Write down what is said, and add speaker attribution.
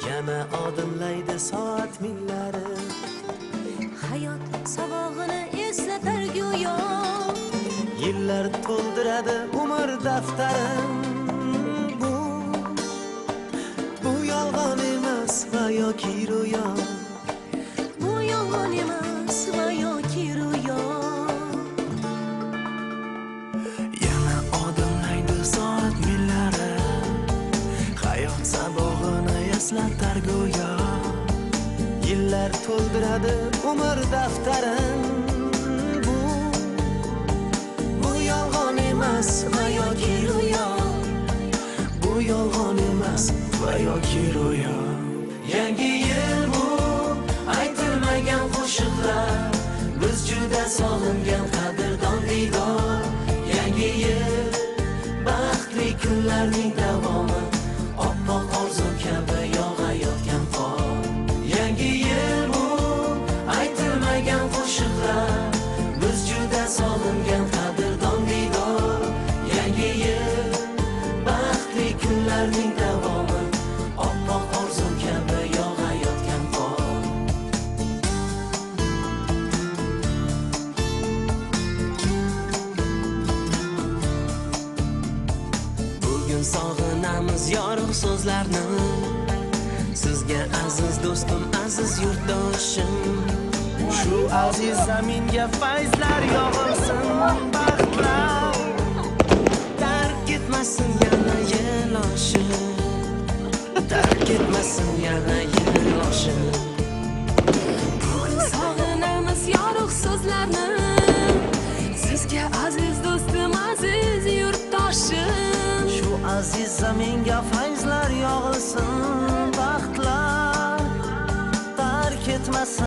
Speaker 1: Yana odimlaydi soat millari.
Speaker 2: Hayot sabog'ini eslatar go'yo.
Speaker 1: Yillar to'ldiradi umr daftarin. Bu yolg'on emas va yoki ro'yo.
Speaker 2: Bu yolg'on emas va yoki ro'yo.
Speaker 1: Yana odimlaydi soat millari. Hayot sabog'ini eslatar go'yo. Yillar to'ldiradi umr daftarin. Bu yolg'on emas va yoki ro'yo. Bu yolg'on emas va yoki ro'yo. Yangi yil bu aytilmagan qo'shiqlar, biz juda sog'ingan qadrdon diydor. Yangi yil baxtli kunlarning davomi, oppoq orzu kabi yog'ayotgan qor. Yangi yil bu aytilmagan qo'shiqlar, biz juda sog'ingan qadrdon diydor. Yangi yil baxtli kunlarning davomi, oppoq orzu kabi yog'ayotgan qor. Bugun sog'inamiz yorug' so'zlarni, sizga aziz do'stim, aziz yurtdoshim.
Speaker 3: Shu aziz zaminga fayzlar yog'ilsin, baxtlar
Speaker 1: tark etmasin yana yil oshi, tark etmasin yana yil oshi.
Speaker 2: Bugun sog'inamiz yorug' so'zlarni, sizga aziz do'stim, aziz yurtdoshim.
Speaker 3: Shu aziz zaminga fayzlar yog'ilsin, baxtlar tark etmasin.